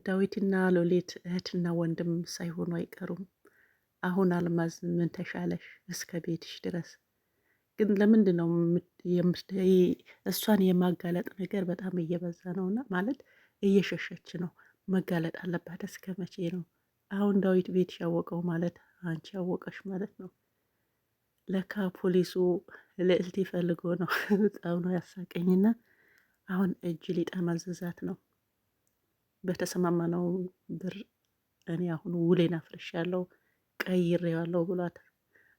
ዳዊትና ሎሌት እህትና ወንድም ሳይሆኑ አይቀሩም። አሁን አልማዝ ምን ተሻለሽ እስከ ቤትሽ ድረስ ግን ለምንድን ነው እሷን የማጋለጥ ነገር በጣም እየበዛ ነውና፣ ማለት እየሸሸች ነው። መጋለጥ አለባት። እስከ መቼ ነው አሁን ዳዊት ቤትሽ ያወቀው ማለት አንቺ ያወቀሽ ማለት ነው። ለካ ፖሊሱ ልዕልት ይፈልጎ ነው። በጣም ነው ያሳቀኝና አሁን እጅ ሊጠመዝዛት ነው። በተሰማማነው ብር እኔ አሁን ውሌን አፍርሻለሁ ቀይሬዋለሁ ብሏታል።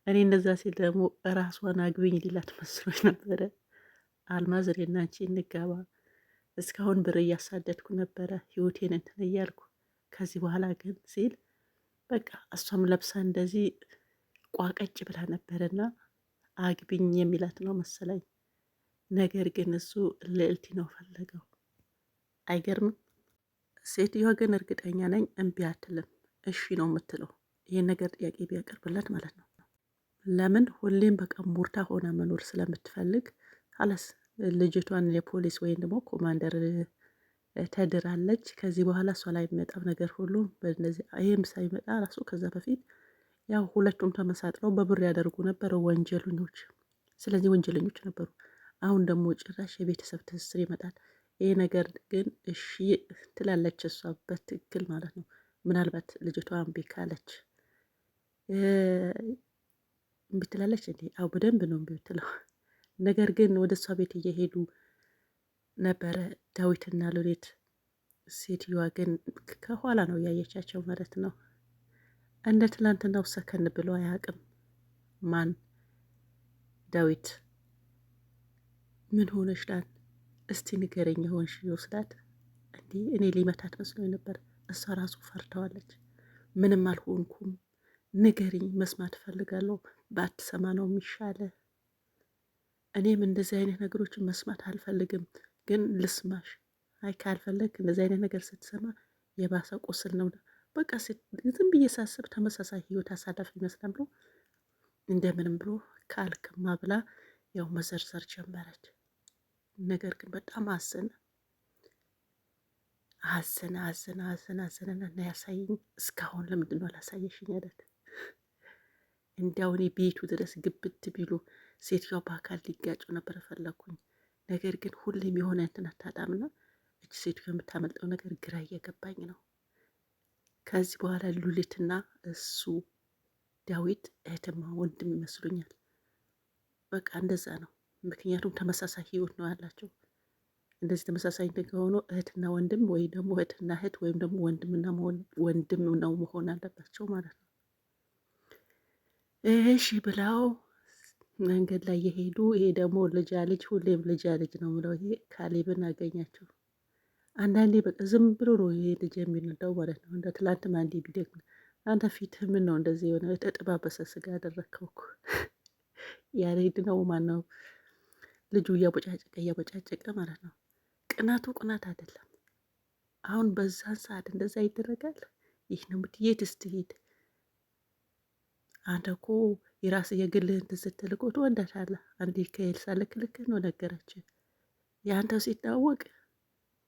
እኔ እንደዛ ሲል ደግሞ ራሷን አግቢኝ ሊላት መስሎኝ ነበረ። አልማዝ እኔና አንቺ እንጋባ፣ እስካሁን ብር እያሳደድኩ ነበረ ህይወቴን እንትን እያልኩ ከዚህ በኋላ ግን ሲል በቃ እሷም ለብሳ እንደዚህ ቋቀጭ ብላ ነበረና አግቢኝ የሚላት ነው መሰለኝ። ነገር ግን እሱ ልዕልቲ ነው ፈለገው። አይገርምም? ሴትዮዋ ግን እርግጠኛ ነኝ እምቢ አትልም፣ እሺ ነው የምትለው። ይህን ነገር ጥያቄ ቢያቀርብላት ማለት ነው። ለምን ሁሌም በቃ ሙርታ ሆና መኖር ስለምትፈልግ አለስ ልጅቷን የፖሊስ ወይም ደግሞ ኮማንደር ተድራለች። ከዚህ በኋላ እሷ ላይ የሚመጣው ነገር ሁሉ በእነዚህ ይህም ሳይመጣ ራሱ ከዛ በፊት ያው ሁለቱም ተመሳጥረው በብር ያደርጉ ነበር ወንጀለኞች። ስለዚህ ወንጀለኞች ነበሩ። አሁን ደግሞ ጭራሽ የቤተሰብ ትስስር ይመጣል። ይሄ ነገር ግን እሺ ትላለች እሷ በትክክል ማለት ነው። ምናልባት ልጅቷ እምቢ ካለች እምቢ ትላለች እንዴ? አዎ በደንብ ነው እምቢ ትለው። ነገር ግን ወደ እሷ ቤት እየሄዱ ነበረ ዳዊትና ሉሊት። ሴትዮዋ ግን ከኋላ ነው እያየቻቸው ማለት ነው። እንደ ትላንትናው ሰከን ብሎ አያውቅም። ማን ዳዊት ምን ሆነሽ እስቲ ንገረኝ የሆንሽ ይወስዳት እንዲህ እኔ ሊመታት መስሎኝ ነበር። እሷ ራሱ ፈርተዋለች። ምንም አልሆንኩም፣ ንገሪኝ፣ መስማት እፈልጋለሁ። ባትሰማ ነው የሚሻለ። እኔም እንደዚህ አይነት ነገሮችን መስማት አልፈልግም፣ ግን ልስማሽ። አይ ካልፈለግ እንደዚህ አይነት ነገር ስትሰማ የባሰ ቁስል ነው። በቃ ዝም ብዬ ሳስብ ተመሳሳይ ህይወት አሳለፍ ይመስላል ብሎ እንደምንም ብሎ ካልክማ ብላ ያው መዘርዘር ጀመረች። ነገር ግን በጣም አዘነ አዘነ አዘነ አዘነ አዘነና እና ያሳየኝ እስካሁን ለምንድን ነው አላሳየሽኝ አላት። እንዲያው እኔ ቤቱ ድረስ ግብት ቢሉ ሴትዮዋ በአካል ሊጋጩ ነበር ፈለግኩኝ። ነገር ግን ሁሌም የሆነ እንትን አታጣምና እች ሴትዮ የምታመልጠው ነገር ግራ እየገባኝ ነው። ከዚህ በኋላ ሉሊትና እሱ ዳዊት እህትማ ወንድም ይመስሉኛል። በቃ እንደዛ ነው። ምክንያቱም ተመሳሳይ ህይወት ነው ያላቸው። እንደዚህ ተመሳሳይ ከሆኑ እህትና ወንድም ወይ ደግሞ እህትና እህት ወይም ደግሞ ወንድምና ወንድም ነው መሆን አለባቸው ማለት ነው። እሺ ብላው መንገድ ላይ የሄዱ ይሄ ደግሞ ልጃ ልጅ ሁሌም ልጃ ልጅ ነው ምለው ይሄ ካሌብን አገኛቸው። አንዳንዴ በቃ ዝም ብሎ ነው ይሄ ልጅ የሚነዳው ማለት ነው። እንደ ትላንትም አንዴ ቢደግም አንተ ፊትህ ምን ነው እንደዚህ የሆነ የተጠባበሰ ስጋ ያደረግከው እኮ ያሬድ ነው ማነው ልጁ እያቦጫጨቀ እያቦጫጨቀ ማለት ነው። ቅናቱ ቅናት አይደለም። አሁን በዛን ሰዓት እንደዛ ይደረጋል። ይህ ነው የት ስትሄድ አንተ እኮ የራስ የግልህን እንትን ስትል እኮ ትወዳታለህ። አንዴ ከኤልሳ ልክ ልክህ ነው ነገረች። የአንተው ሲታወቅ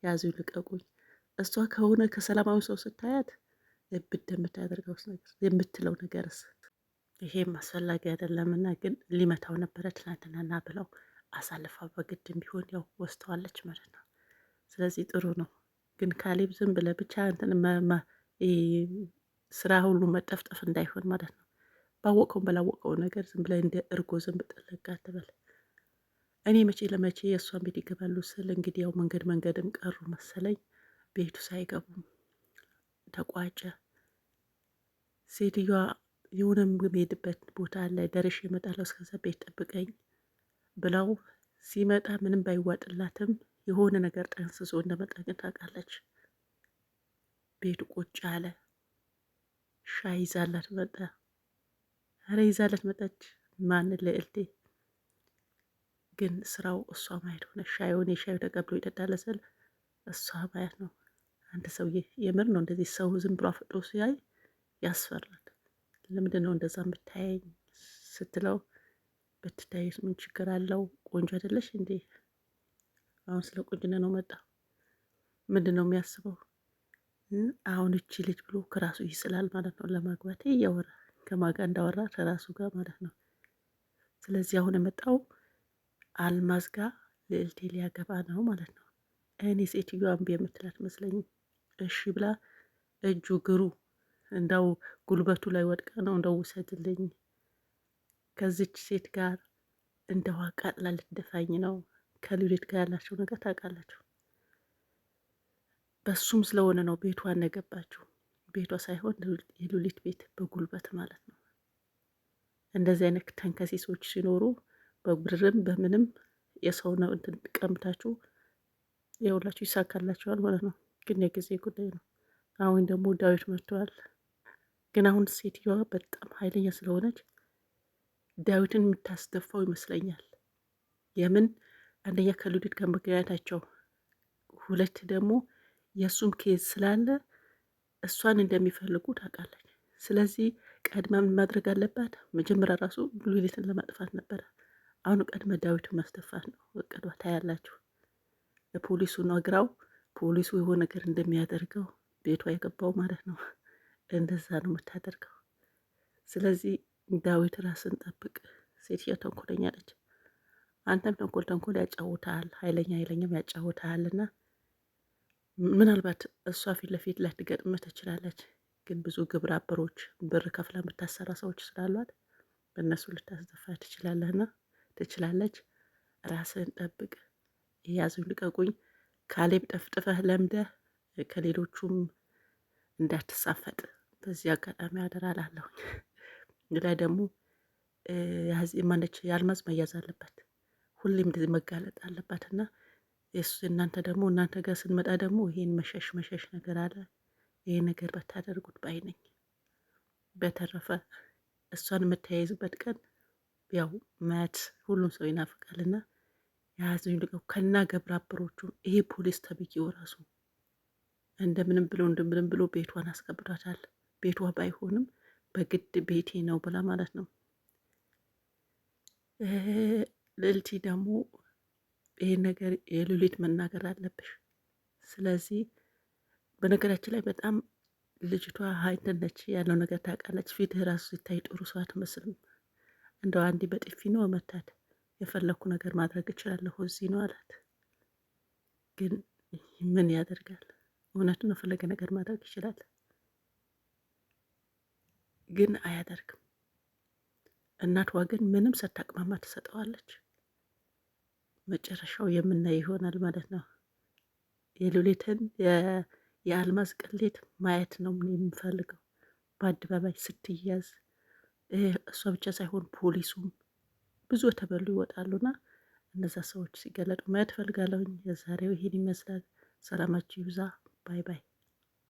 ያዙ ልቀቁኝ። እሷ ከሆነ ከሰላማዊ ሰው ስታያት እብድ የምታደርገው ነገር የምትለው ነገርስ ይሄም አስፈላጊ አይደለምና፣ ግን ሊመታው ነበረ ትናንትናና ብለው አሳልፋ በግድም ቢሆን ያው ወስተዋለች ማለት ነው። ስለዚህ ጥሩ ነው። ግን ካሌብ ዝም ብለህ ብቻ እንትን ስራ ሁሉ መጠፍጠፍ እንዳይሆን ማለት ነው። ባወቀው በላወቀው ነገር ዝም ብለህ እንደ እርጎ ዝም ጥልቅ አትበል። እኔ መቼ ለመቼ የእሷን ቤት ይገባሉ ስል እንግዲህ ያው መንገድ መንገድም ቀሩ መሰለኝ ቤቱ ሳይገቡም ተቋጨ። ሴትዮዋ የሆነ የምሄድበት ቦታ አለ ደርሼ እመጣለሁ፣ እስከዛ ቤት ጠብቀኝ ብለው ሲመጣ ምንም ባይዋጥላትም የሆነ ነገር ጠንስሶ እንደመጣ ግን ታውቃለች። ቤቱ ቁጭ አለ። ሻይ ይዛላት መጣ። አረ ይዛላት መጣች። ማን ልዕልቴ ግን ስራው እሷ ማየት ሆነ። ሻዩን የሻዩ ተቀብሎ ይጠጣል ስል እሷ ማየት ነው። አንድ ሰውዬ የምር ነው እንደዚህ ሰው ዝም ብሎ አፍጦ ሲያይ ያስፈራል። ለምንድን ነው እንደዛ የምታየኝ ስትለው ብትታይስ ምን ችግር አለው? ቆንጆ አይደለሽ እንዴ? አሁን ስለ ቆንጅና ነው መጣ። ምንድን ነው የሚያስበው? አሁን እቺ ልጅ ብሎ ከራሱ ይስላል ማለት ነው። ለማግባት እያወራ ከማጋ እንዳወራ ከራሱ ጋር ማለት ነው። ስለዚህ አሁን የመጣው አልማዝ ጋር ልዕልቴ ሊያገባ ነው ማለት ነው። እኔ ሴትዮዋ እምቢ የምትላት መስለኝም እሺ ብላ እጁ ግሩ እንዳው ጉልበቱ ላይ ወድቃ ነው እንደው ውሰድልኝ ከዚች ሴት ጋር እንደው አቃጥላ ልትደፋኝ ነው። ከሉሊት ጋር ያላቸው ነገር ታውቃላችሁ። በሱም ስለሆነ ነው ቤቷን የገባችው። ቤቷ ሳይሆን የሉሊት ቤት በጉልበት ማለት ነው። እንደዚህ አይነት ተንከሲሶች ሲኖሩ በብርም በምንም የሰው ነው እንትን ቀምታችሁ የሁላችሁ ይሳካላችኋል ማለት ነው። ግን የጊዜ ጉዳይ ነው። አሁን ደግሞ ዳዊት መጥተዋል። ግን አሁን ሴትዮዋ በጣም ኃይለኛ ስለሆነች ዳዊትን የምታስደፋው ይመስለኛል። የምን አንደኛ ከሉሊት ጋር መገናኘታቸው፣ ሁለት ደግሞ የእሱም case ስላለ እሷን እንደሚፈልጉ ታውቃለች። ስለዚህ ቀድማ ምን ማድረግ አለባት? መጀመሪያ ራሱ ሉሊትን ለማጥፋት ነበረ። አሁን ቀድመ ዳዊትን ማስደፋት ነው እቅዷ። ታያላችሁ። ለፖሊሱ ነግራው ፖሊሱ የሆነ ነገር እንደሚያደርገው ቤቷ የገባው ማለት ነው። እንደዛ ነው የምታደርገው። ስለዚህ ዳዊት ራስን ጠብቅ። ሴትዮ ተንኮለኛ ነች። አንተም ተንኮል ተንኮል ያጫውታል፣ ኃይለኛ ኃይለኛም ያጫውታልና ምናልባት እሷ ፊት ለፊት ላትገጥምህ ትችላለች። ግን ብዙ ግብረ አበሮች ብር ከፍላ የምታሰራ ሰዎች ስላሏት በእነሱ ልታስደፋ ትችላለህና ትችላለች። ራስህን ጠብቅ። ያዙኝ ልቀቁኝ። ካሌብ ጠፍጥፈህ ለምደህ ከሌሎቹም እንዳትሳፈጥ በዚህ አጋጣሚ አደራ እላለሁኝ። ላይ ደግሞ ማነች የአልማዝ መያዝ አለባት፣ ሁሌም እንደዚህ መጋለጥ አለባት። እና እናንተ ደግሞ እናንተ ጋር ስንመጣ ደግሞ ይሄን መሸሽ መሸሽ ነገር አለ። ይሄ ነገር ባታደርጉት ባይ ነኝ። በተረፈ እሷን የምታያይዝበት ቀን ያው ማየት ሁሉም ሰው ይናፍቃልና የያዘኝ ልቀው ከና ገብረ አበሮቹ ይሄ ፖሊስ ተብዬው ራሱ እንደምንም ብሎ እንደምንም ብሎ ቤቷን አስገብቷታል። ቤቷ ባይሆንም በግድ ቤቴ ነው ብላ ማለት ነው። ልዕልቲ ደግሞ ይሄን ነገር የሉሊት መናገር አለብሽ። ስለዚህ በነገራችን ላይ በጣም ልጅቷ ሀይንትን ነች ያለው ነገር ታውቃለች። ፊትህ ራሱ ሲታይ ጥሩ ሰው አትመስልም። እንደው አንዴ በጥፊ ነው መታት። የፈለግኩ ነገር ማድረግ እችላለሁ እዚህ ነው አላት። ግን ምን ያደርጋል? እውነቱን የፈለገ ነገር ማድረግ ይችላል፣ ግን አያደርግም። እናቷ ግን ምንም ሳታቅማማ ትሰጠዋለች። መጨረሻው የምናየው ይሆናል ማለት ነው። የሉሊትን የአልማዝ ቅሌት ማየት ነው የምፈልገው። በአደባባይ ስትያዝ እሷ ብቻ ሳይሆን ፖሊሱም ብዙ የተበሉ ይወጣሉና እነዛ ሰዎች ሲገለጡ ማየት እፈልጋለሁኝ። የዛሬው ይሄን ይመስላል። ሰላማችሁ ይብዛ። Bye bye።